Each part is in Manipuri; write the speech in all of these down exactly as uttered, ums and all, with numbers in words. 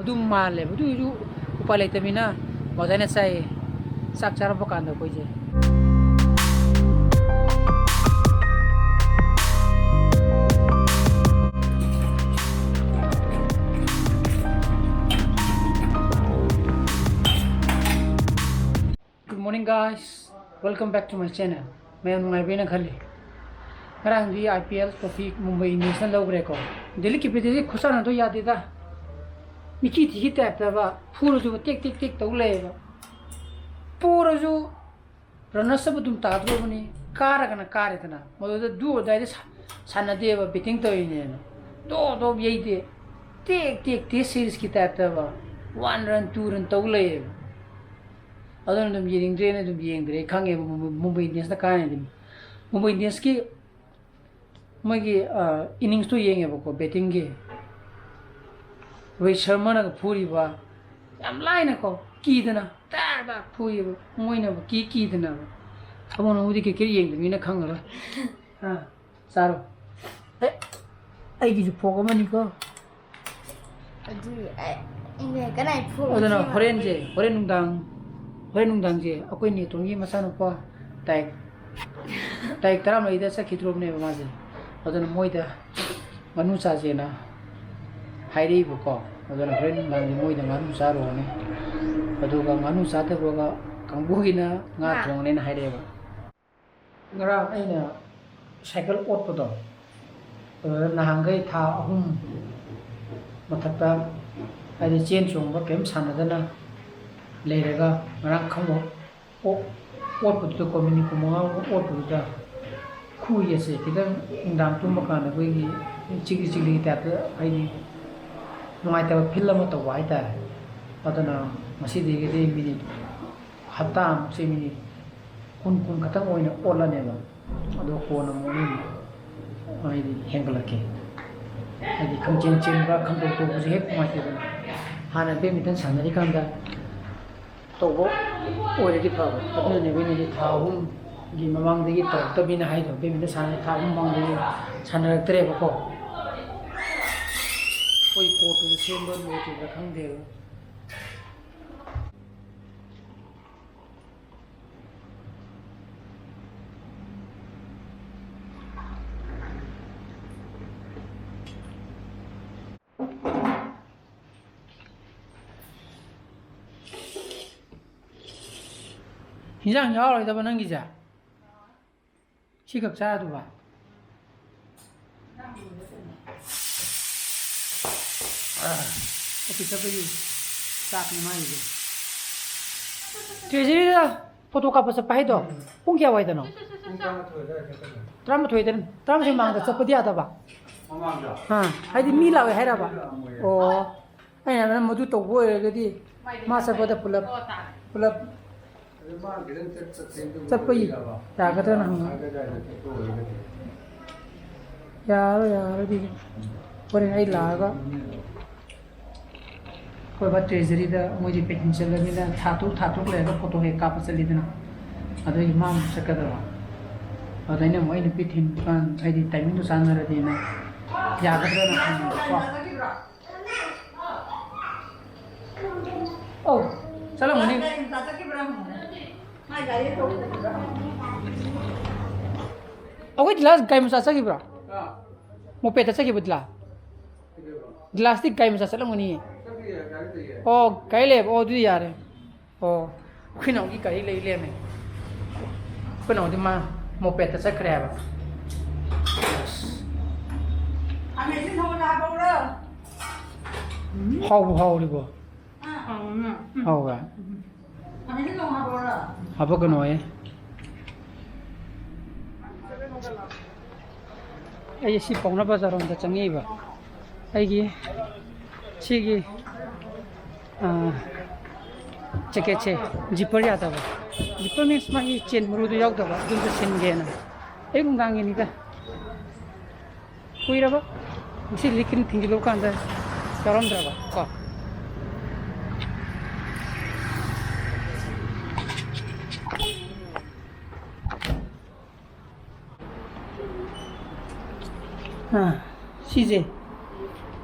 ꯑꯗꯨꯝ ꯃꯥꯜꯂꯦꯕ꯫ ꯑꯗꯨ ꯑꯣꯏꯔꯁꯨ ꯎꯄꯥꯏ ꯂꯩꯇꯕꯅꯤꯅ ꯃꯣꯖꯥꯏꯅ ꯆꯥꯏꯌꯦ꯫ ꯆꯥꯛ ꯆꯥꯔꯛꯄ ꯀꯥꯟꯗ ꯑꯩꯈꯣꯏꯁꯦ꯫ Good morning, guys. Welcome back to my channel. ꯃꯌꯥꯝ ꯅꯨꯡꯉꯥꯏꯕ꯭ꯔꯦꯅ ꯈꯜꯂꯤ꯫ ꯉꯔꯥꯡꯗꯤ I P L trophy Mumbai Indiansꯅ ꯂꯧꯈ꯭ꯔꯦꯀꯣ꯫ Delhi ꯀꯦꯄꯤꯇꯜꯁꯤ ꯈꯨꯠꯁꯥꯟꯅꯗꯣ ꯌꯥꯗꯦꯗ꯫ ꯃꯤꯀꯤ ꯊꯤꯒꯤ ꯇꯥꯏꯞꯇꯕ ꯐꯨꯔꯁꯨ ꯇꯦꯛ ꯇꯦꯛ ꯇꯦꯛ ꯇꯧ ꯂꯩꯌꯦꯕ꯫ ꯄꯣꯔꯁꯨ runners up ꯑꯗꯨꯝ ꯇꯥꯗ꯭ꯔꯣꯕꯅꯤ꯫ ꯀꯥꯔꯒꯅ ꯀꯥꯔꯦꯗꯅ꯫ ꯃꯗꯨꯗ do or dieꯗ ꯁꯥ-, ꯁꯥꯟꯅꯗꯦꯕ, betting ꯇꯧꯔꯤꯅꯦꯅ꯫ ꯗꯣꯞ ꯗꯣꯞ ꯌꯩꯗꯦ꯫ ꯇꯦꯛ ꯇꯦꯛ test seriesꯀꯤ ꯇꯥꯏꯞꯇꯕ one run, two run ꯇꯧ ꯂꯩꯌꯦꯕ꯫ ꯑꯗꯨꯅ ꯑꯗꯨꯝ ꯌꯦꯡꯅꯤꯡꯗ꯭ꯔꯦꯅ ꯑꯗꯨꯝ ꯌꯦꯡꯗ꯭ꯔꯦ꯫ ꯑꯩ ꯈꯪꯉꯦꯕ ꯃꯨꯝꯕꯥꯏ, ꯃꯨꯝꯕꯥꯏ ꯏꯟꯗꯤꯌꯟꯁꯅ ꯀꯥꯔꯅꯤ ꯑꯗꯨꯝ꯫ ꯃꯨꯝꯕꯥꯏ ꯏꯟꯗꯤꯌꯟꯁꯀꯤ ꯃꯣꯏꯒꯤ, ꯑ, inningsꯇꯣ ꯌꯦꯡꯉꯦꯕꯀꯣ, bettingꯒꯤ꯫ ꯔꯣꯍꯤꯠ ꯁꯔꯃꯅꯒ ꯐꯨꯔꯤꯕ, ꯌꯥꯝ ꯂꯥꯏꯅꯀꯣ, ꯀꯤꯗꯅ ꯇꯥꯛ ꯇꯥꯛ ꯐꯨꯏꯌꯦꯕ꯫ ꯃꯣꯏꯅꯕꯨ ꯀꯤ ꯀꯤꯗꯅꯕ꯫ ꯑꯃꯨꯛ ꯅꯪꯕꯨꯗꯤ cricket ꯌꯦꯡꯗꯕꯅꯤꯅ ꯈꯪꯉꯔꯣꯏ꯫ ꯑ, ꯆꯥꯔꯣ꯫ ꯑꯦ, ꯑꯩꯒꯤꯁꯨ fork ꯑꯃꯅꯤꯀꯣ꯫ ꯑꯗꯨ, ꯑꯦ, ꯏꯅꯦ, ꯀꯅꯥꯏ fork ꯑꯗꯨꯅ ꯁꯦꯝꯃ ꯍꯣꯔꯦꯟꯁꯦ, ꯍꯣꯔꯦꯟ ꯅꯨꯡꯗꯥꯡ, ꯍꯣꯔꯦꯟ ꯅꯨꯡꯗꯥꯡꯁꯦ ꯑꯩꯈꯣꯏ ꯅꯦꯇꯣꯟꯒꯤ ꯃꯆꯥꯅꯨꯄꯥ ꯇꯥꯔꯤꯛ, ꯇꯥꯔꯤꯛ ꯇꯔꯥꯃꯔꯤꯗ ꯆꯠꯈꯤꯗ꯭ꯔꯣꯕꯅꯦꯕ ꯃꯥꯁꯦ꯫ ꯑꯗꯨꯅ ꯃꯣꯏꯗ ꯉꯥꯅꯨ ꯆꯥꯁꯦꯅ ꯍꯥꯏꯔꯛꯏꯕꯀꯣ꯫ ꯑꯗꯨꯅ ꯍꯣꯔꯦꯟ ꯅꯨꯡꯗꯥꯡꯁꯦ ꯃꯣꯏꯗ ꯉꯥꯅꯨ ꯆꯥꯔꯨꯔꯅꯤ꯫ ꯑꯗꯨꯒ ꯉꯥꯅꯨ ꯆꯥꯗꯕꯒ ꯀꯥꯡꯕꯨꯒꯤꯅ ꯉꯥ ꯉꯥ꯫ ꯊꯣꯡꯅꯦꯅ ꯍꯥꯏꯔꯛꯑꯦꯕ꯫ ꯉꯔꯥꯡ ꯑꯩꯅ ꯁꯥꯏꯀꯜ ꯑꯣꯠꯄꯗꯣ, ꯑꯗꯨꯗ ꯅꯍꯥꯟꯈꯩ ꯊꯥ ꯑꯍꯨꯝ ꯃꯊꯛꯇ, ꯍꯥꯏꯗꯤ, ꯆꯦꯟ ꯆꯣꯡꯕ ꯀꯔꯤꯝ ꯁꯥꯟꯅꯗꯅ ꯂꯩꯔꯒ, ꯉꯔꯥꯡ ꯈꯪꯕ ꯑꯣ-, ꯑꯣꯠꯄꯗꯨꯗꯀꯣ, ꯃꯤꯅꯤꯠ ꯀꯨꯟꯃꯉꯥꯃꯨꯛ ꯑꯣꯠꯄꯗꯨꯗ ꯈꯨ ꯌꯦꯠꯁꯦ ꯈꯤꯇꯪ ꯅꯨꯡꯗꯥꯡ ꯇꯨꯝꯕ ꯀꯥꯟꯗ ꯑꯩꯈꯣꯏꯒꯤ ꯆꯤꯛꯂꯤ ꯆꯤꯛꯂꯤꯒꯤ ꯇꯥꯏꯞꯇ, ꯍꯥꯏꯗꯤ, ꯅꯨꯡꯉꯥꯏꯇꯕ feel ꯑꯃ ꯇꯧꯕ ꯍꯥꯏꯇꯥꯔꯦ꯫ ꯑꯗꯨꯅ ꯉꯁꯤꯗꯒꯤꯗꯤ ꯃꯤꯅꯤꯠ, ꯍꯞꯇꯥꯃꯨꯛꯁꯦ ꯃꯤꯅꯤꯠ ꯀꯨꯟ, ꯀꯨꯟ ꯈꯛꯇꯪ ꯑꯣꯏꯅ ꯑꯣꯠꯂꯅꯦꯕ꯫ ꯑꯗꯣ ꯀꯣꯟꯅ ꯑꯃꯨꯛ ꯑꯩ, ꯍꯥꯏꯗꯤ, ꯍꯦꯟꯒꯠꯂꯛꯀꯦ꯫ ꯍꯥꯏꯗꯤ, ꯈꯪꯆꯦꯟ ꯆꯦꯟꯕ, ꯈꯪꯇꯧ ꯇꯧꯕꯁꯦ ꯍꯦꯛ ꯅꯨꯡꯉꯥꯏꯇꯦꯗꯅ꯫ ꯍꯥꯟꯅ badminton ꯁꯥꯟꯅꯔꯤꯀꯥꯟꯗ ꯇꯧꯕ ꯑꯣꯏꯔꯗꯤ ꯐꯕ꯫ ꯑꯗꯨꯅꯅꯦꯕ ꯑꯩꯅꯗꯤ ꯊꯥ ꯑꯍꯨꯝꯒꯤ ꯃꯃꯥꯡꯗꯒꯤ ꯇꯧꯔꯛꯇꯕꯅꯤꯅ ꯍꯥꯏꯗꯣ꯫ Badminton ꯁꯥꯟꯅ ꯊꯥ ꯑꯍꯨꯝ ꯃꯃꯥꯡꯗꯒꯤ ꯁꯥꯟꯅꯔꯛꯇ꯭ꯔꯦꯕꯀꯣ꯫ ꯑꯩꯈꯣꯏ ꯀꯣꯠꯇꯨꯁꯨ ꯁꯦꯝꯕ ꯂꯣꯏꯗ꯭ꯔꯤꯕ꯭ꯔꯥ ꯈꯪꯗꯦꯕ꯫ ꯍꯤꯟꯖꯥꯡ ꯌꯥꯎꯔꯣꯏꯗꯕ ꯅꯪꯒꯤꯁꯦ? ꯁꯤꯈꯛ ꯆꯥꯗꯨꯕ? ꯑꯣꯐꯤꯁ ꯆꯠꯄꯒꯤ ꯆꯥꯛꯅꯤ ꯃꯥꯒꯤꯁꯦ꯫ ꯇ꯭ꯔꯦꯖꯔꯤꯗ ꯐꯣꯇꯣ ꯀꯥꯞꯄ ꯆꯠꯄ ꯍꯥꯏꯗꯣ ꯄꯨꯡ ꯀꯌꯥ ꯋꯥꯏꯗꯅꯣ? ꯄꯨꯡ ꯇꯔꯥꯃꯥꯊꯣꯏ ꯑꯗꯨꯋꯥꯏꯗ ꯆꯠꯀꯗꯕꯅꯤ꯫ ꯇꯔꯥꯃꯥꯊꯣꯏꯗ, ꯇꯔꯥꯃꯥꯊꯣꯏ ꯃꯃꯥꯡꯗ ꯆꯠꯄꯗꯤ ꯌꯥꯗꯕ? ꯃꯃꯥꯡꯗ? ꯑꯥ, ꯍꯥꯏꯗꯤ ꯃꯤ ꯂꯥꯛꯑꯣꯏ ꯍꯥꯏꯔꯕ? ꯂꯥꯛꯑꯝꯃꯣꯏꯌꯦ꯫ ꯑꯣ, ꯑꯩꯅ ꯍꯥꯏꯕꯅ ꯃꯗꯨ ꯇꯧꯕ ꯑꯣꯏꯔꯒꯗꯤ ꯃꯥ ꯆꯠꯄꯗ ꯄꯨꯂꯞ, ꯄꯨꯂꯞ ꯑꯗꯨ ꯃꯥ ꯈꯤꯇꯪ ꯆꯠ-, ꯆꯠ-, ꯆꯠꯄꯒꯤ ꯌꯥꯒꯗ꯭ꯔꯅ ꯍꯪꯕ꯫ ꯌꯥꯔꯣꯏ, ꯌꯥꯔꯣꯏ ꯑꯗꯨꯗꯤ꯫ ꯍꯣꯔꯦꯟ ꯑꯩ ꯂꯥꯛꯑꯒ ꯑꯩꯈꯣꯏ ꯕꯥ ꯇ꯭ꯔꯦꯖꯔꯤꯗ ꯃꯣꯏꯗꯤ ꯄꯦꯟꯁꯤꯟ ꯆꯠꯂꯕꯅꯤꯅ ꯊꯥ ꯇꯔꯨꯛ, ꯊꯥ ꯇꯔꯨꯛ ꯂꯩꯔꯒ ꯐꯣꯇꯣ ꯍꯦꯛ ꯀꯥꯞꯄ ꯆꯠꯂꯤꯗꯅ, ꯑꯗꯨꯒꯤ ꯃꯥ ꯑꯃꯨꯛ ꯆꯠꯀꯗꯕ꯫ ꯑꯗ ꯑꯩꯅ ꯑꯃꯨꯛ ꯑꯩ ꯅꯨꯄꯤ ꯊꯤꯟꯕ ꯀꯥꯟ ꯍꯥꯏꯗꯤ ꯇꯥꯏꯃꯤꯡꯗꯣ ꯆꯥꯟꯅꯔꯗꯤꯅ ꯌꯥꯒꯗ꯭ꯔꯅ ꯍꯪꯕꯀꯣ꯫ ꯑꯧ, ꯆꯠꯂꯝꯒꯅꯤ꯫ ꯑꯩꯈꯣꯏ ꯗꯤꯂꯥꯁ ꯒꯥꯔꯤ ꯃꯆꯥ ꯆꯠꯈꯤꯕ꯭ꯔꯣ? ꯃꯣꯄꯦꯗ ꯆꯠꯈꯤꯕ ꯗꯤꯂꯥ? ꯗꯤꯂꯥꯁꯇꯤ ꯒꯥꯔꯤ ꯃꯆꯥ ꯆꯠꯂꯝꯒꯅꯤꯌꯦ꯫ ꯑꯣ, ꯒꯥꯔꯤ ꯂꯩꯌꯦꯕ꯫ ꯑꯣ, ꯑꯗꯨꯗꯤ ꯌꯥꯔꯦ꯫ ꯑꯣ, ꯑꯩꯈꯣꯏ ꯅꯥꯎꯒꯤ ꯒꯥꯔꯤ ꯂꯩ ꯂꯩꯔꯝꯃꯦ꯫ ꯑꯩꯈꯣꯏ ꯅꯥꯎꯗꯤ ꯃꯥ ꯃꯣꯄꯦꯠꯇ ꯆꯠꯈ꯭ꯔꯦ ꯍꯥꯏꯕ꯫ ꯑꯃꯦꯖꯤꯡ ꯊꯣꯡꯕ ꯍꯥꯞꯄꯛꯎꯔꯣ? ꯍꯥꯎꯕꯨ ꯍꯥꯎꯔꯤꯕꯣ? ꯑꯥ꯫ ꯍꯥꯎꯅ꯫ ꯍꯥꯎꯕ꯭ꯔꯥ? ꯑꯃꯦꯖꯤꯡ ꯊꯣꯡꯕ ꯍꯥꯞꯄꯛꯎꯔꯣ? ꯍꯥꯞꯄꯛꯀꯅꯣꯌꯦ꯫ ꯑꯩ ꯁꯤ ꯄꯥꯎꯅꯥ ꯕꯖꯥꯔ ꯔꯣꯝꯗ ꯆꯪꯉꯛꯏꯕ꯫ ꯑꯩꯒꯤ ꯁꯤꯒꯤ, ꯑꯥ, ꯖꯦꯀꯦꯠꯁꯦ ꯖꯤꯞꯄꯔ ꯌꯥꯗꯕ꯫ ꯖꯤꯞꯄꯔ ꯃꯤꯟꯁ ꯃꯥꯒꯤ ꯆꯦꯟ ꯃꯔꯨꯗꯨ ꯌꯥꯎꯗꯕ, ꯑꯗꯨꯝꯁꯨ ꯁꯤꯟꯒꯦꯅ꯫ ꯑꯌꯨꯛ ꯅꯨꯡꯗꯥꯡꯒꯤꯅꯤꯗ꯫ ꯀꯨꯏꯔꯕ꯫ ꯉꯁꯤ ꯂꯤꯛꯀꯤꯟ ꯊꯤꯡꯖꯤꯜꯂꯨ ꯀꯥꯟꯗ ꯌꯥꯎꯔꯝꯗ꯭ꯔꯕ ꯀꯣ꯫ ꯑꯥ, ꯁꯤꯁꯦ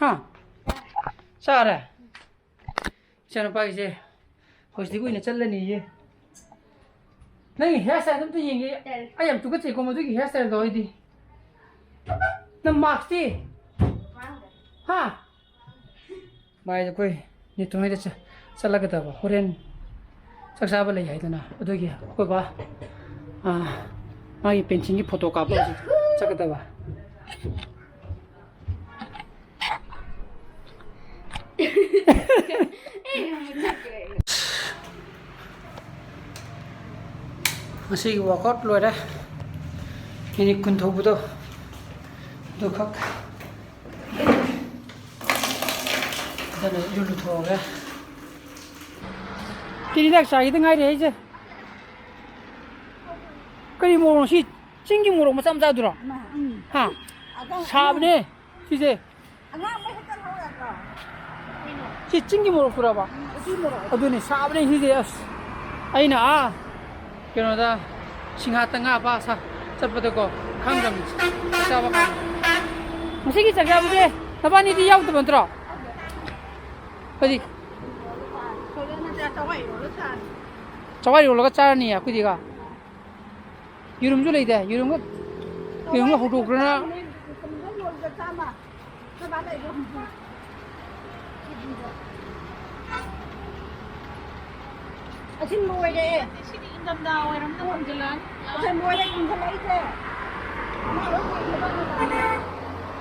ꯍꯥ? ꯆꯥꯔꯦ? ꯏꯆꯥꯅꯨꯄꯥꯒꯤꯁꯦ ꯍꯧꯖꯤꯛ ꯀꯨꯏꯅ ꯆꯠꯂꯅꯤꯌꯦ꯫ ꯅꯪꯒꯤ ꯍꯤꯌꯔ ꯁ꯭ꯇꯥꯏꯜ ꯑꯝꯇ ꯌꯦꯡꯒꯦ꯫ ꯑꯩ ꯌꯥꯝ ꯇꯨꯀꯠꯆꯩꯀꯣ ꯃꯗꯨꯒꯤ ꯍꯤꯌꯔ ꯁ꯭ꯇꯥꯏꯜꯗꯣ ꯑꯩꯗꯤ꯫ ꯅꯪ ꯃꯥꯛꯁꯇꯤ? ꯍꯥ? ꯚꯥꯏ, ꯑꯩꯈꯣꯏ ꯅꯤꯇꯨꯡ ꯍꯣꯏꯗ ꯆ-, ꯆꯠꯂꯒꯗꯕ꯫ ꯍꯣꯔꯦꯟ ꯆꯥꯛ ꯆꯥꯕ ꯂꯩ ꯍꯥꯏꯗꯅ꯫ ꯑꯗꯨꯒꯤ ꯑꯩꯈꯣꯏ ꯕꯥ, ꯑꯥ, ꯃꯥꯒꯤ ꯄꯦꯟꯁꯤꯜꯒꯤ ꯐꯣꯇꯣ ꯀꯥꯞꯄ ꯍꯧꯖꯤꯛ ꯆꯠꯀꯗꯕ꯫ ꯉꯁꯤꯒꯤ ꯋꯥꯛꯑꯥꯎꯠ ꯂꯣꯏꯔꯦ꯫ ꯃꯤꯅꯤꯠ ꯀꯨꯟ ꯊꯧꯕꯗꯣ ꯑꯗꯨꯈꯛ꯫ ꯑꯗꯨꯅ ꯏꯔꯨ ꯂꯨꯊꯣꯛꯑꯒꯦ꯫ ꯇꯤꯟ ꯍꯤꯗꯥꯛ ꯆꯥꯏꯈꯤꯗ ꯉꯥꯏꯔꯤ ꯑꯩꯁꯦ꯫ ꯀꯔꯤ ꯃꯣꯔꯣꯛꯅꯣ ꯁꯤ? ꯆꯤꯡꯒꯤ ꯃꯣꯔꯣꯛ ꯃꯆꯥ ꯃꯆꯥꯗꯨꯔꯣ? ꯎꯝ꯫ ꯍꯥ? ꯑꯗꯣ ꯁꯥꯕꯅꯦ ꯁꯤꯁꯦ꯫ ꯑꯉꯥꯡꯕ ꯍꯦꯛꯇ ꯂꯧꯔꯒ꯫ ꯁꯤ ꯆꯤꯡꯒꯤ ꯃꯣꯔꯣꯛꯇꯨꯔꯕ? ꯎꯇꯤ ꯃꯣꯔꯣꯛ꯫ ꯑꯗꯨꯅꯤ, ꯁꯥꯕꯅꯤ ꯁꯤꯗꯤ꯫ ꯑꯁ, ꯑꯩꯅ ꯑꯥ ꯀꯩꯅꯣꯗ ꯁꯤꯡꯍꯥꯠꯇ ꯉꯥ ꯐꯥ ꯁꯥ ꯆꯠꯄꯗꯀꯣ ꯈꯪꯗꯕꯅꯤ ꯆꯥꯕ ꯀꯥꯟꯗ꯫ ꯉꯁꯤꯒꯤ ꯆꯥꯛ ꯆꯥꯕꯁꯦ ꯅꯕꯥꯅꯤꯗꯤ ꯌꯥꯎꯗꯕ ꯅꯠꯇ꯭ꯔꯣ? ꯀꯔꯤ? ꯆꯋꯥꯏ ꯏꯔꯣꯜꯂꯒ ꯆꯥꯔꯅꯤ ꯑꯩꯈꯣꯏꯗꯤꯒ꯫ ꯌꯦꯔꯨꯝꯁꯨ ꯂꯩꯗꯥꯏ? ꯌꯦꯔꯨꯝꯒ, ꯌꯦꯔꯨꯝꯒ ꯍꯧꯗꯣꯛꯈ꯭ꯔꯅ꯫ ꯑꯁꯤ ꯂꯣꯏꯔꯦ꯫ ꯁꯤꯗꯤ ꯏꯪꯊꯝꯊꯥ ꯑꯣꯏꯔꯝꯅ ꯃꯨꯟꯖꯜꯂꯛꯑꯅꯤ꯫ ꯑꯁꯤ ꯂꯣꯏꯔꯦ ꯏꯪꯈꯠꯂꯛꯏꯁꯦ꯫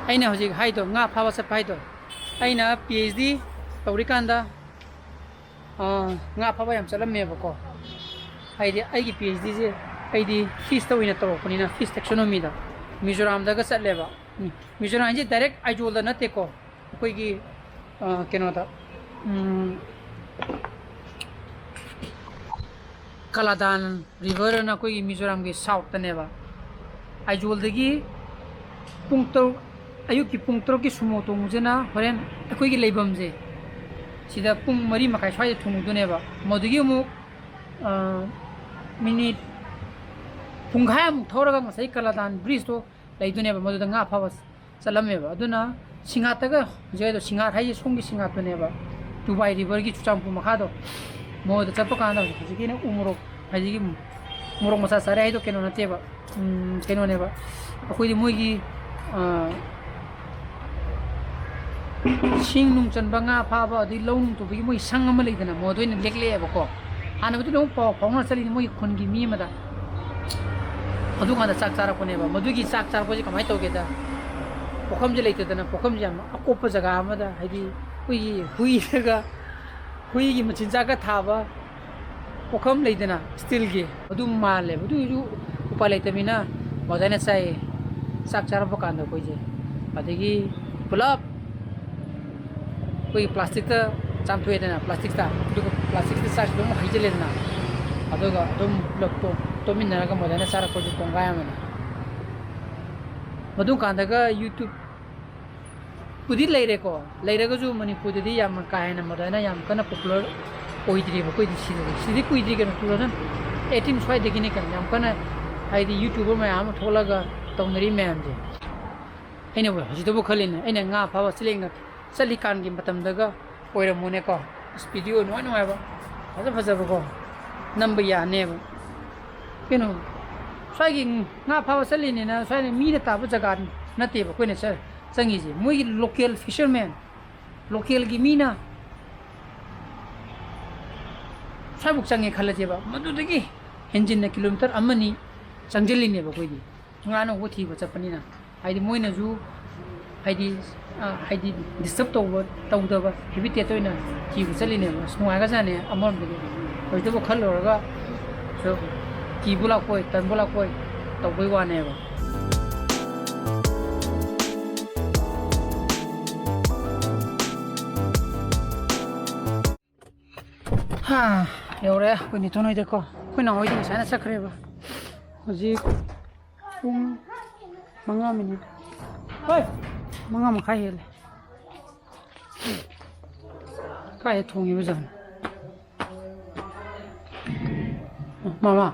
ꯑꯩꯅ ꯍꯧꯖꯤꯛ ꯍꯥꯏꯗꯣ, ꯉꯥ ꯐꯥꯕ ꯆꯠꯄ ꯍꯥꯏꯗꯣ, ꯑꯩꯅ ꯄꯤ ꯑꯩꯆ ꯗꯤ ꯇꯧꯔꯤꯀꯥꯟꯗ, ꯑꯥ, ꯉꯥ ꯐꯥꯕ ꯌꯥꯝ ꯆꯠꯂꯝꯃꯦꯕꯀꯣ꯫ ꯍꯥꯏꯗꯤ ꯑꯩꯒꯤ ꯄꯤ ꯑꯩꯆ ꯗꯤꯁꯦ ꯑꯩꯗꯤ ꯐꯤꯁꯇ ꯑꯣꯏꯅ ꯇꯧꯔꯛꯄꯅꯤꯅ, ꯐꯤꯁ ꯇꯦꯛꯁꯣꯅꯣꯃꯤꯗ ꯃꯤꯖꯣꯔꯥꯝꯗꯒ ꯆꯠꯂꯦꯕ꯫ ꯎꯝ, ꯃꯤꯖꯣꯔꯥꯝꯁꯦ direct ꯑꯥꯏꯖꯣꯜꯗ ꯅꯠꯇꯦꯀꯣ, ꯑꯩꯈꯣꯏꯒꯤ, ꯑ, ꯀꯩꯅꯣꯗ, ꯎꯝ, ꯀꯂꯥꯗꯥꯟ river ꯑꯅ ꯑꯩꯈꯣꯏꯒꯤ ꯃꯤꯖꯣꯔꯥꯝꯒꯤ south ꯇꯅꯦꯕ꯫ ꯑꯥꯏꯖꯣꯜꯗꯒꯤ ꯄꯨꯡ ꯇꯔꯨꯛ, ꯑꯌꯨꯛꯀꯤ ꯄꯨꯡ ꯇꯔꯨꯛꯀꯤ ꯁꯨꯃꯣ ꯇꯣꯡꯕꯁꯤꯅ ꯍꯣꯔꯦꯟ ꯑꯩꯈꯣꯏꯒꯤ ꯂꯩꯐꯝꯁꯦ ꯁꯤꯗ ꯄꯨꯡ ꯃꯔꯤ ꯃꯈꯥꯏ ꯁ꯭ꯋꯥꯏꯗ ꯊꯨꯡꯉꯨꯗꯣꯏꯅꯦꯕ꯫ ꯃꯗꯨꯗꯒꯤ ꯑꯃꯨꯛ, ꯑ, ꯃꯤꯅꯤꯠ ꯄꯨꯡꯈꯥꯏꯃꯨꯛ ꯊꯧꯔꯒ ꯉꯁꯥꯏ ꯀꯂꯥꯗꯥꯟ bridge ꯇꯣ ꯂꯩꯗꯣꯏꯅꯦꯕ, ꯃꯗꯨꯗ ꯉꯥ ꯐꯥꯕ ꯆꯠꯂꯝꯃꯦꯕ꯫ ꯑꯗꯨꯅ ꯁꯤꯡꯍꯥꯠꯇꯒ ꯍꯧꯖꯤꯛ ꯍꯥꯏꯗꯣ, ꯁꯤꯡꯍꯥꯠ ꯍꯥꯏꯁꯦ ꯁꯣꯝꯒꯤ ꯁꯤꯡꯍꯥꯠꯇꯨꯅꯦꯕ, ꯇꯨꯕꯥꯏ river ꯒꯤ ꯆꯨꯔꯆꯥꯟꯄꯨꯔ ꯃꯈꯥꯗꯣ, ꯃꯣꯏꯗ ꯆꯠꯄ ꯀꯥꯟꯗ ꯍꯧꯖꯤꯛ ꯍꯧꯖꯤꯛꯀꯤꯅ ꯎ ꯃꯣꯔꯣꯛ, ꯍꯧꯖꯤꯛꯀꯤ ꯃꯣꯔꯣꯛ ꯃꯆꯥ ꯆꯥꯔꯦ ꯍꯥꯏꯗꯣ ꯀꯩꯅꯣ ꯅꯠꯇꯦꯕ, ꯎꯝ, ꯀꯩꯅꯣꯅꯦꯕ, ꯑꯩꯈꯣꯏꯗꯤ ꯃꯣꯏꯒꯤ, ꯑ, ꯁꯤꯡ ꯅꯨꯡ ꯆꯟꯕ, ꯉꯥ ꯐꯥꯕ, ꯑꯗꯩ ꯂꯧ ꯅꯨꯡ ꯇꯧꯕꯒꯤ ꯃꯣꯏ ꯁꯪ ꯑꯃ ꯂꯩꯗꯅ, ꯃꯣꯏꯗ ꯑꯣꯏꯅ ꯂꯦꯛꯂꯛꯑꯦꯕꯀꯣ꯫ ꯍꯥꯟꯅꯕꯨꯗꯤ ꯑꯗꯨꯝ ꯄꯥꯎ ꯐꯥꯎꯅ ꯆꯠꯂꯤꯅꯤ ꯃꯣꯏꯒꯤ ꯈꯨꯟꯒꯤ ꯃꯤ ꯑꯃꯗ꯫ ꯑꯗꯨꯀꯥꯟꯗ ꯆꯥꯛ ꯆꯥꯔꯛꯄꯅꯦꯕ꯫ ꯃꯗꯨꯒꯤ ꯆꯥꯛ ꯆꯥꯔꯛꯄꯁꯦ ꯀꯃꯥꯏꯅ ꯇꯧꯒꯦꯗ, ꯄꯨꯈꯝꯁꯦ ꯂꯩꯇꯗꯅ, ꯄꯨꯈꯝꯁꯦ ꯌꯥꯝ ꯑꯀꯨꯞꯄ ꯖꯒꯥ ꯑꯃꯗ, ꯍꯥꯏꯗꯤ ꯑꯩꯈꯣꯏꯒꯤ ꯍꯨꯏꯗꯒ, ꯍꯨꯏꯒꯤ ꯃꯆꯤꯟꯖꯥꯛꯀ ꯊꯥꯕ ꯄꯨꯈꯝ ꯂꯩꯗꯅ, steel ꯒꯤ, ꯑꯗꯨ ꯃꯥꯜꯂꯦꯕ꯫ ꯑꯗꯨ ꯑꯣꯏꯔꯁꯨ ꯎꯄꯥꯏ ꯂꯩꯇꯕꯅꯤꯅ ꯃꯗꯥꯏꯅ ꯆꯥꯏꯌꯦ꯫ ꯆꯥꯛ ꯆꯥꯔꯛꯄ ꯀꯥꯟꯗ ꯑꯩꯈꯣꯏꯁꯦ, ꯑꯗꯒꯤ ꯄꯨꯂꯞ ꯑꯩꯈꯣꯏꯒꯤ plastic ꯇ ꯆꯥꯝꯊꯣꯛꯑꯦꯗꯅ, plastic ꯇ, ꯑꯗꯨꯒ plastic ꯇ ꯆꯥꯛꯁꯤ ꯑꯗꯨꯝ ꯍꯩꯖꯤꯜꯂꯦꯗꯅ, ꯑꯗꯨꯒ ꯑꯗꯨꯝ ꯄꯨꯂꯞ ꯇꯣ-, ꯇꯣꯠꯃꯤꯟꯅꯔꯒ ꯃꯗꯥꯏꯅ ꯆꯥꯔꯛꯄꯁꯦ ꯀꯣꯡꯒꯥꯏ ꯑꯃꯅꯤ꯫ ꯃꯗꯨ ꯀꯥꯟꯗꯒ YouTube ꯄꯨꯗꯤ ꯂꯩꯔꯦꯀꯣ, ꯂꯩꯔꯒꯁꯨ ꯃꯅꯤꯄꯨꯔꯗꯗꯤ ꯌꯥꯝꯅ ꯀꯥ ꯍꯦꯟꯅ ꯃꯗꯥꯏꯅ ꯌꯥꯝ ꯀꯟꯅ popular ꯑꯣꯏꯗ꯭ꯔꯤꯕ ꯑꯩꯈꯣꯏꯗꯤ ꯁꯤꯗꯗꯤ꯫ ꯁꯤꯗꯤ ꯀꯨꯏꯗ꯭ꯔꯤ ꯀꯩꯅꯣ, two thousand eighteen ꯁ꯭ꯋꯥꯏꯗꯒꯤꯅꯤ ꯀꯩꯅꯣ ꯌꯥꯝ ꯀꯟꯅ, ꯍꯥꯏꯗꯤ YouTuber ꯃꯌꯥꯝ ꯑꯃ ꯊꯣꯛꯂꯒ ꯇꯧꯅꯔꯤ ꯃꯌꯥꯝꯁꯦ꯫ ꯑꯩꯅꯕꯨ ꯍꯧꯖꯤꯛꯇꯕꯨ ꯈꯜꯂꯤꯅꯦ, ꯑꯩꯅ ꯉꯥ ꯐꯥꯕ ꯆꯠꯂꯤꯉ-, ꯆꯠꯂꯤꯀꯥꯟꯒꯤ ꯃꯇꯝꯗꯒ ꯑꯣꯏꯔꯝꯃꯨꯅꯦꯀꯣ, ꯑꯁ, video ꯅꯨꯡꯉꯥꯏ ꯅꯨꯡꯉꯥꯏꯕ, ꯐꯖ ꯐꯖꯕꯀꯣ, ꯅꯝꯕ ꯌꯥꯅꯦꯕ꯫ ꯀꯩꯅꯣ, ꯁ꯭ꯋꯥꯏꯒꯤ ꯉꯥ ꯐꯥꯕ ꯆꯠꯂꯤꯅꯤꯅ ꯁ꯭ꯋꯥꯏꯗ ꯃꯤꯅ ꯇꯥꯕ ꯖꯒꯥ ꯅꯠꯇꯦꯕ ꯑꯩꯈꯣꯏꯅ ꯆꯠ-, ꯆꯪꯉꯤꯁꯦ꯫ ꯃꯣꯏꯒꯤ local fisherman, local ꯒꯤ ꯃꯤꯅ ꯁ꯭ꯋꯥꯏꯐꯥꯎ ꯆꯪꯉꯦ ꯈꯜꯂꯁꯦꯕ, ꯃꯗꯨꯗꯒꯤ ꯍꯦꯟꯖꯤꯟꯅ kilometre ꯑꯃꯅꯤ ꯆꯪꯁꯤꯜꯂꯤꯅꯦꯕ ꯑꯩꯈꯣꯏꯗꯤ꯫ ꯉꯥ ꯑꯅꯧꯕ ꯊꯤꯕ ꯆꯠꯄꯅꯤꯅ, ꯍꯥꯏꯗꯤ ꯃꯣꯏꯅꯁꯨ, ꯍꯥꯏꯗꯤ, ꯑ, ꯍꯥꯏꯗꯤ disturb ꯇꯧꯕ, ꯇꯧꯗꯕ habitat ꯑꯣꯏꯅ ꯊꯤꯕ ꯆꯠꯂꯤꯅꯦꯕ꯫ ꯑꯁ, ꯅꯨꯡꯉꯥꯏꯈ꯭ꯔꯖꯥꯠꯅꯦ ꯑꯃꯔꯣꯝꯗꯗꯤ꯫ ꯍꯧꯖꯤꯛꯇꯕꯨ ꯈꯜꯂꯨꯔꯒ ꯁꯨꯝ ꯀꯤꯕꯨ ꯂꯥꯛꯄꯣꯏ, ꯇꯟꯕꯨ ꯂꯥꯛꯄꯣꯏ ꯇꯧꯕꯩ ꯋꯥꯅꯦꯕ꯫ ꯍꯥ, ꯌꯧꯔꯦ ꯑꯩꯈꯣꯏ ꯅꯦꯇꯣꯟ ꯍꯣꯏꯗꯀꯣ꯫ ꯑꯩꯈꯣꯏ ꯅꯥꯎ ꯍꯣꯏꯗꯤ ꯉꯁꯥꯏꯅ ꯆꯠꯈ꯭ꯔꯦꯕ꯫ ꯍꯧꯖꯤꯛ ꯄꯨꯡ ꯃꯉꯥ ꯃꯤꯅꯤꯠ, ꯍꯣꯏ, ꯃꯉꯥ ꯃꯈꯥꯏ ꯍꯦꯜꯂꯦ꯫ ꯀꯥꯏꯗ ꯊꯣꯡꯉꯤꯕ ꯖꯥꯠꯅꯣ? ꯃꯃꯥ,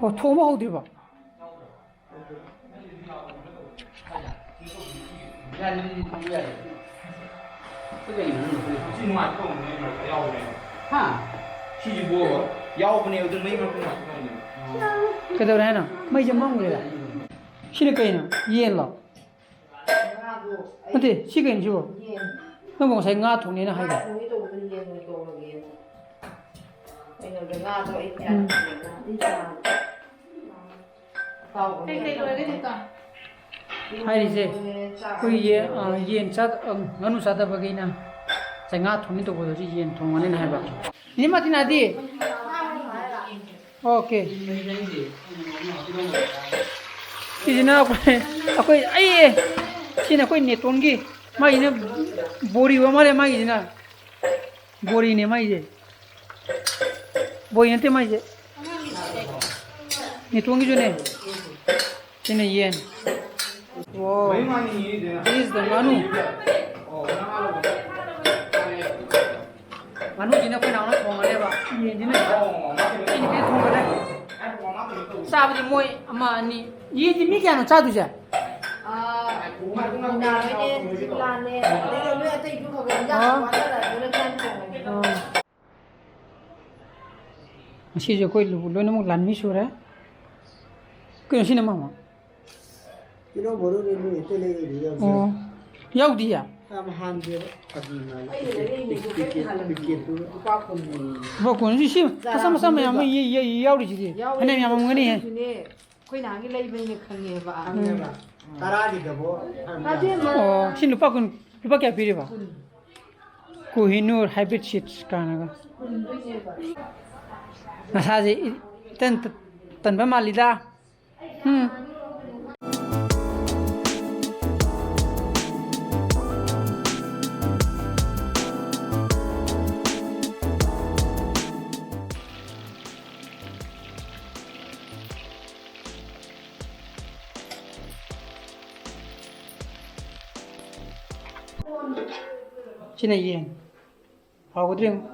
ꯑꯣ, ꯊꯣꯡꯕ ꯍꯧꯗ꯭ꯔꯤꯕꯣ? ꯍꯥ? ꯁꯤꯁꯤꯕꯨ ꯌꯥꯎꯕꯅꯦ, ꯑꯗꯨ ꯃꯩ ꯃꯔꯛꯇ ꯉꯥꯛꯇ ꯇꯧꯕꯅꯦ꯫ ꯀꯩꯗꯧꯔꯦ ꯍꯥꯏꯅꯣ? ꯃꯩꯁꯦ ꯃꯝꯈ꯭ꯔꯦꯗ꯫ ꯁꯤꯅ ꯀꯩꯅꯣ? ꯌꯦꯟꯂꯣ? ꯅꯠꯇꯦ, ꯁꯤ ꯀꯩꯅꯣ ꯁꯤꯕꯣ? ꯅꯪꯕꯨ ꯉꯁꯥꯏ ꯉꯥ ꯊꯣꯡꯅꯦꯅ ꯍꯥꯏꯗꯥꯏ? ꯎꯝ꯫ ꯀꯩꯀꯩ ꯂꯣꯏꯔꯒꯦ ꯅꯦꯇꯣꯟ? ꯍꯥꯏꯔꯤꯁꯦ, ꯑꯩꯈꯣꯏ ꯌꯦ-, ꯑ, ꯌꯦꯟ ꯆꯥ-, ꯑ, ꯉꯥꯅꯨ ꯆꯥꯗꯕꯈꯩꯅ ꯉꯁꯥꯏ ꯉꯥ ꯊꯣꯡꯅꯤ ꯇꯧꯕꯗꯣ ꯍꯧꯖꯤꯛ ꯌꯦꯟ ꯊꯣꯡꯉꯅꯤꯅ ꯍꯥꯏꯕ꯫ ꯅꯦ ꯃꯥꯔꯇꯤꯅꯥꯗꯤ? ꯑꯣꯀꯦ꯫ ꯁꯤꯁꯤꯅ ꯑꯩꯈꯣꯏ, ꯑꯩꯈꯣꯏ, ꯑꯩ, ꯁꯤꯅ ꯑꯩꯈꯣꯏ ꯅꯦꯇꯣꯟꯒꯤ, ꯃꯥꯒꯤꯅ ꯕꯣꯔꯤ ꯑꯣꯏ ꯃꯥꯜꯂꯦ ꯃꯥꯒꯤꯁꯤꯅ꯫ ꯕꯣꯔꯤꯅꯦ ꯃꯥꯏꯁꯦ꯫ ꯕꯣꯔꯤ ꯅꯠꯇꯦ ꯃꯥꯏꯁꯦ꯫ ꯅꯦꯇꯣꯟꯒꯤꯁꯨꯅꯦ꯫ ꯁꯤꯅ ꯌꯦꯟ꯫ Wow. This is the ꯉꯥꯅꯨ꯫ ꯉꯥꯅꯨꯁꯤꯅ ꯑꯩꯈꯣꯏ ꯅꯥꯎꯅ ꯊꯣꯡꯉꯅꯦꯕ꯫ ꯌꯦꯟꯁꯤꯅ ꯑꯩꯅ ꯀꯩꯅꯣ ꯊꯣꯡꯒꯅꯤ꯫ ꯆꯥꯕꯗꯤ ꯃꯣꯏ ꯑꯃ, ꯑꯅꯤ꯫ ꯌꯦꯟꯁꯤ ꯃꯤ ꯀꯌꯥꯅꯣ ꯆꯥꯗꯣꯏꯁꯦ? ꯑꯥ, ꯃꯤꯅꯥ ꯍꯣꯏꯅꯦ, ꯁꯤꯕꯂꯥꯅꯦ, ꯑꯗꯩꯗꯤ ꯅꯣꯏ ꯑꯇꯩꯁꯨ ꯈꯔ ꯈꯔ ꯌꯥꯝ ꯑꯥ꯫ ꯋꯥꯠꯅꯔ ꯑꯗꯨꯅ ꯀꯌꯥꯝ ꯊꯣꯡꯉꯒꯦ? ꯑꯥ꯫ ꯉꯁꯤꯁꯨ ꯑꯩꯈꯣꯏ ꯂꯣꯏꯅꯃꯛ ꯂꯥꯟꯃꯤ ꯁꯨꯔꯦ꯫ ꯀꯩꯅꯣ ꯁꯤꯅ ꯃꯥꯃ? ꯀꯤꯂꯣ ꯕꯣꯔꯣꯅꯦ, ꯅꯣꯏ ꯑꯇꯩ ꯂꯩꯔꯗꯤ ꯌꯥꯎꯗꯦ꯫ ꯑꯣ꯫ ꯌꯥꯎꯗꯤꯌꯦ? ꯌꯥꯝ ꯍꯥꯟꯗꯦꯕ꯫ ꯐꯥꯒꯤ ꯃꯥꯜꯂꯦ꯫ ꯑꯩꯅ ꯂꯩꯔꯛꯏꯅꯦ, ꯄꯤꯀꯦꯠ, ꯄꯤꯀꯦꯠ, ꯄꯤꯀꯦꯠ, ꯄꯤꯀꯦꯠ, ꯄꯤꯀꯦꯠꯇꯨ ꯂꯨꯄꯥ ꯀꯨꯟꯅꯦ꯫ ꯂꯨꯄꯥ ꯀꯨꯟ꯫ ꯁꯤ ꯃꯆꯥ ꯃꯆꯥ ꯃꯌꯥꯝ ꯑꯃ ꯌꯦ-, ꯌꯦ-, ꯌꯥꯎꯔꯤꯁꯤꯗꯤ꯫ ꯌꯥꯎꯋꯦ, ꯐꯅꯌꯥꯝ ꯌꯥꯝꯃꯝꯒꯅꯤꯍꯦ꯫ ꯑꯗꯨꯅꯦ꯫ ꯑꯩꯈꯣꯏ ꯅꯍꯥꯟꯒꯤ ꯂꯩꯕꯅꯤꯅ ꯈꯪꯉꯦꯕ꯫ ꯈꯪꯉꯦꯕ꯫ ꯎꯝ꯫ ꯇꯔꯥꯒꯤꯗꯕꯣ꯫ ꯇꯥꯕꯦꯝꯃ꯫ ꯑꯣ, ꯁꯤ ꯂꯨꯄꯥ ꯀꯨꯟ, ꯂꯨꯄꯥ ꯀꯌꯥ ꯄꯤꯔꯤꯕ? ꯀꯨꯟ꯫ Kohinoor hybrid seeds ꯀꯥꯏꯅꯒ꯫ ꯀꯨꯟꯗꯣꯏꯅꯦꯕ꯫ ꯅꯁꯥꯁꯦ ꯏꯇꯟ ꯇꯟꯕ ꯃꯥꯜꯂꯤꯗ꯫ ꯎꯝ꯫ ꯁꯤꯅ ꯌꯦꯟ꯫ ꯍꯥꯎꯒꯗ꯭ꯔꯥ ꯌꯦꯡꯉꯨ꯫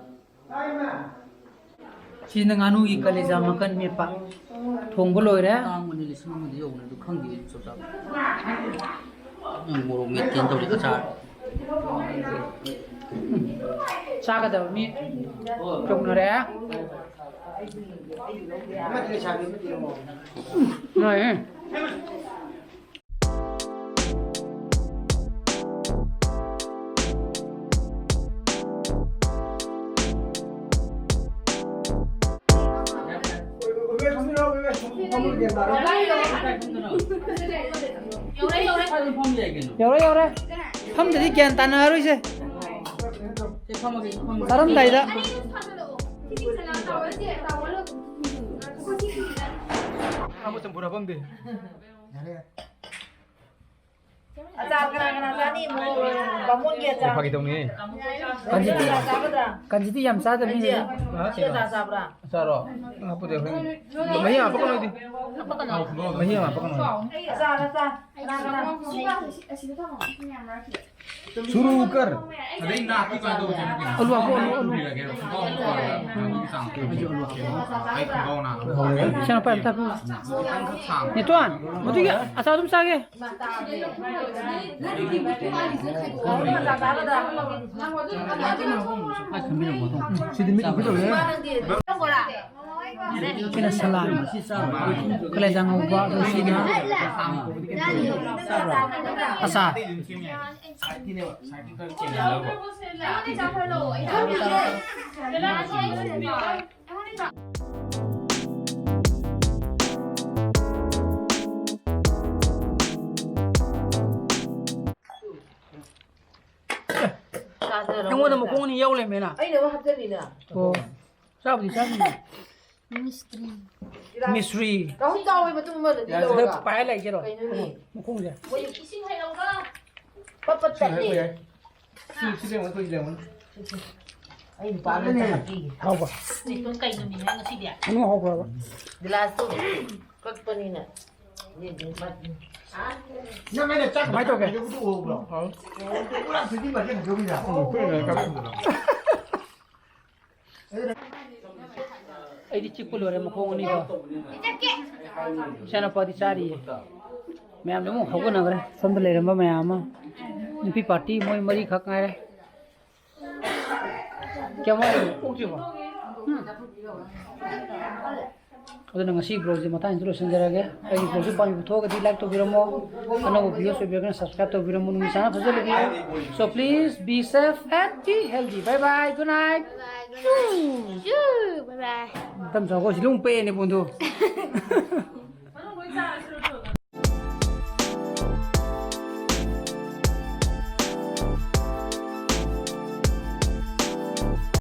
ꯁꯤꯅ ꯉꯥꯅꯨꯒꯤ ꯀꯂꯦꯖꯥ ꯃꯀꯟ ꯃꯦꯠꯄ꯫ ꯊꯣꯡꯕ ꯂꯣꯏꯔꯦ꯫ ꯇꯥꯡꯕꯅꯤ, ꯂꯤꯁꯤꯡ ꯑꯃꯗꯤ ꯌꯧꯕꯅꯤ, ꯑꯗꯨ ꯈꯪꯗꯦ ꯑꯩꯁꯨ ꯆꯞ ꯆꯥꯕ꯫ ꯅꯪ ꯃꯣꯔꯣꯛ ꯃꯦꯠꯀꯦꯅ ꯇꯧꯔꯤ, ꯑꯆꯥꯔ꯫ ꯆꯥꯒꯗꯕ ꯃꯤ ꯌꯧꯅꯔꯦ꯫ ꯅꯨꯡꯉꯥꯏꯍꯦ꯫ ꯌꯧꯔꯦ, ꯌꯧꯔꯦ꯫ ꯐꯝꯗꯗꯤ ꯒ꯭ꯌꯥꯟ ꯇꯥꯅꯔꯣꯏꯁꯦ꯫ ꯆꯥꯔꯝꯗꯥꯏꯗ꯫ ꯑꯃ ꯆꯝꯐꯨꯠ ꯍꯥꯞꯄꯝꯗꯦ꯫ ꯑꯆꯥꯔ ꯀꯅꯥ ꯀꯅꯥ ꯆꯥꯅꯤ? ꯃꯣ-, ꯕꯥꯃꯣꯟꯒꯤ ꯑꯆꯥꯔ꯫ ꯐꯥꯒꯤ ꯇꯧꯅꯤ꯫ ꯀꯥꯡꯖꯤꯇꯤ, ꯀꯅꯥ ꯆꯥꯒꯗ꯭ꯔꯥ? ꯀꯥꯡꯖꯤꯇꯤ ꯌꯥꯝ ꯆꯥꯗꯕꯅꯤ꯫ ꯑꯩꯁꯦ ꯑꯆꯥꯔ ꯆꯥꯕ꯭ꯔꯥ? ꯆꯥꯔꯣ꯫ ꯍꯥꯞꯄꯨꯗꯤ ꯑꯩꯈꯣꯏ ꯃꯍꯤ ꯌꯥꯝ ꯍꯥꯞꯄꯛꯀꯅꯨ ꯑꯩꯗꯤ꯫ ꯃꯍꯤ ꯌꯥꯝ ꯍꯥꯞꯄꯛꯀꯅꯨ꯫ ꯑꯆꯥꯔ, ꯑꯆꯥꯔ꯫ ꯀꯅꯥ ꯀꯅꯥ? ꯁꯨꯔꯨ ꯀꯔ꯫ ꯑꯗꯩ ꯅꯥꯠꯇꯤ ꯀꯃꯥꯏꯅ ꯇꯧꯕ ꯆꯠꯅꯒꯦ? ꯑꯂꯨ ꯍꯥꯞꯄꯣ, ꯑꯂꯨ, ꯑꯂꯨ꯫ ꯑꯩ ꯈꯣꯡꯒ꯭ꯔꯥꯎ ꯅꯥꯕ꯫ ꯏꯆꯥꯅꯨꯄꯥ ꯑꯝꯇ ꯍꯥꯞꯄꯤꯌꯨ꯫ ꯈꯤꯇꯪꯈꯛ ꯁꯥꯡꯕ꯫ ꯅꯦꯇꯣꯟ, ꯃꯗꯨꯒꯤ ꯑꯆꯥꯔ ꯑꯗꯨꯝ ꯆꯥꯒꯦ꯫ ꯁꯤꯗꯤ ꯃꯤꯠ ꯎꯈꯤꯗꯧꯔꯦ꯫ ꯁꯤꯅ ꯁꯂꯥꯠ, ꯀꯂꯦꯖꯥ ꯉꯧꯕ, ꯑꯗꯨ ꯁꯤꯅ ꯑꯆꯥꯔ꯫ ꯑꯩꯉꯣꯟꯗ ꯃꯈꯣꯡ ꯑꯅꯤ ꯌꯧ ꯂꯩꯔꯝꯃꯦꯅ꯫ ꯑꯩꯅ ꯑꯃ ꯍꯥꯞꯆꯜꯂꯤꯅ꯫ ꯑꯣ, ꯆꯥꯕꯨꯗꯤ ꯆꯥꯅꯤꯡꯉꯦ꯫ ꯃꯤꯁꯇ꯭ꯔꯤ꯫ ꯃꯤꯁꯇ꯭ꯔꯤ꯫ ꯔꯥꯍꯨꯜ ꯆꯥꯎꯋꯦ ꯃꯇꯨꯝ ꯑꯃꯗꯗꯤ ꯌꯥꯔꯦ, ꯂꯧꯔꯒ꯫ ꯄꯥꯏꯍꯜꯂꯦ ꯑꯩꯁꯦ꯫ ꯀꯩꯅꯣꯅꯦ? ꯃꯈꯣꯡꯁꯦ꯫ ꯃꯣꯏ ꯏꯁꯤꯡ ꯍꯩꯔꯧꯒ꯫ ꯄꯠ ꯄꯠ ꯁꯤ ꯇꯠꯂꯦ꯫ ꯍꯩꯔꯛꯄ ꯌꯥꯏ꯫ ꯁꯤ, ꯁꯤ ꯂꯩꯔꯝꯒꯅꯤ, ꯑꯩꯈꯣꯏ ꯁꯤ ꯂꯩꯔꯝꯒꯅꯤ꯫ ꯑꯩ ꯅꯨꯄꯥ ꯑꯃ ꯍꯥꯞꯄꯤꯒꯦ꯫ ꯍꯥꯎꯕ꯫ ꯅꯤꯇꯣꯟ ꯀꯩ ꯅꯨꯃꯤꯠꯅꯣ ꯉꯁꯤꯗꯤ? ꯉꯥꯅꯨ ꯍꯥꯎꯕ꯭ꯔꯕ? ꯒꯤꯂꯥꯁꯇꯣ ꯀꯛꯄꯅꯤꯅ꯫ ꯅꯪ ꯑꯩꯅ ꯆꯥꯛ ꯀꯃꯥꯏ ꯇꯧꯒꯦ? ꯍꯥꯏꯗꯣꯛꯄꯗꯨ ꯎꯍꯧꯕ꯭ꯔꯣ? ꯎꯝ꯫ ꯄꯨꯔꯥ ꯐꯤꯗꯤ ꯃꯔꯤ ꯍꯟꯗꯣꯛꯈꯤꯗ꯫ ꯎꯝ, ꯄꯨꯔꯥ ꯀꯞꯄꯗꯨꯅ꯫ ꯑꯩꯗꯤ ꯆꯤꯛꯄ ꯂꯣꯏꯔꯦ ꯃꯈꯣꯡ ꯑꯅꯤꯗꯣ꯫ ꯏꯆꯥꯅꯨꯄꯥꯗꯤ ꯆꯥꯔꯤꯌꯦ꯫ ꯃꯌꯥꯝꯁꯨ ꯑꯃꯨꯛ ꯍꯧꯒꯠꯅꯈ꯭ꯔꯦ꯫ ꯁꯣꯝꯗ ꯂꯩꯔꯝꯕ ꯃꯌꯥꯝ ꯑꯃ꯫ ꯅꯨꯄꯤ ꯄꯥꯔꯇꯤ ꯃꯣꯏ ꯃꯔꯤꯈꯛ ꯉꯥꯏꯔꯦ꯫ ꯀꯌꯥꯝ ꯋꯥꯠꯂꯤꯅꯣ? ꯑꯣꯛꯇ꯭ꯔꯤꯕꯣ? ꯎꯝ꯫ ꯑꯗꯨꯅ ꯉꯁꯤ ꯕ꯭ꯂꯣꯒꯁꯦ ꯃꯇꯥꯡꯁꯤꯗ ꯂꯣꯏꯁꯤꯟꯖꯔꯒꯦ꯫ ꯑꯩꯒꯤ ꯕ꯭ꯂꯣꯒꯁꯦ ꯄꯥꯝꯕꯤ ꯄꯨꯊꯣꯛꯑꯒꯗꯤ ꯂꯥꯏꯛ ꯇꯧꯕꯤꯔꯝꯃꯣ, ꯑꯅꯧꯕ ꯚꯤꯌꯨꯁ ꯑꯣꯏꯕꯤꯔꯒꯅ ꯁꯕꯁꯀ꯭ꯔꯥꯏꯕ ꯇꯧꯕꯤꯔꯝꯃꯣ꯫ ꯅꯨꯃꯤꯠ ꯁꯥꯡꯅ ꯐꯖꯅ ꯂꯩꯕꯤꯌꯨ꯫ So please be safe and be healthy. Bye bye. Good night. Bye bye. Good night. Shoo. Shoo. Bye bye. ꯃꯇꯝ ꯆꯥꯎꯈꯣ ꯁꯤ ꯂꯨꯝ ꯄꯦꯛꯑꯅꯤ ꯕꯣꯟꯗꯨ꯫